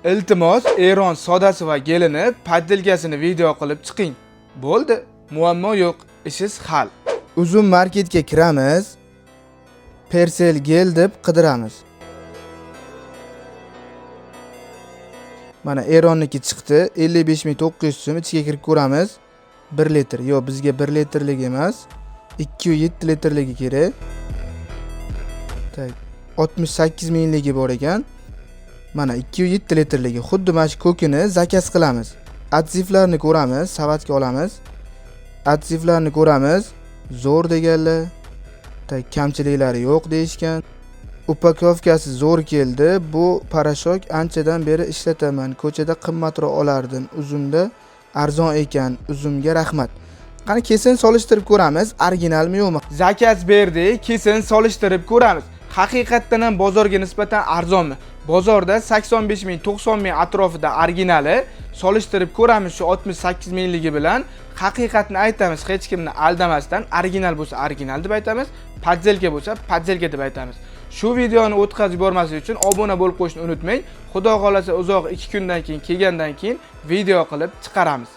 Iltimos, Eron sodasi va gelini подделка sini video qilib chiqing. Bo'ldi, muammo yo'q, ishiz hal. Uzum Marketga kiramiz. Persel gel deb qidiramiz. Mana Eronniki chiqdi, 55 900 so'm. Ichiga kirib ko'ramiz. 1 litr. Yo'q, bizga 1 litrlik emas. 2,7 litrligi kerak. Так, 68 mingligi bor ekan. Mana 2,7 litrligi. Xuddi mana shu ko'kini заказ qilamiz. Отзыв larni ko'ramiz, savatga olamiz. Отзыв larni ko'ramiz. Zo'r deganlar. Так, kamchiliklari yo'q deyishgan. Упаковка si zo'r keldi. Bu порошок anchadan beri ishlataman. Ko'chada qimmatroq olardim. Uzumda arzon ekan. Uzumga rahmat. Qani, kesin solishtirib ko'ramiz, originalmi, yo'qmi? Заказ berdik, kesin solishtirib ko'ramiz. Haqiqatdan ham bozorga nisbatan arzonmi? Bozorda 85 ming, 90 ming atrofida originali. Solishtirib ko'ramiz shu 68 mingligi bilan. Haqiqatni aytamiz, hech kimni aldamasdan, original bo'lsa original deb aytamiz, подделка bo'lsa подделка deb aytamiz. Shu videoni o'tkazib yubormaslik uchun obuna bo'lib qo'yishni unutmang. Xudo xolasa, uzoq 2 kundan keyin kelgandan keyin video qilib chiqaramiz.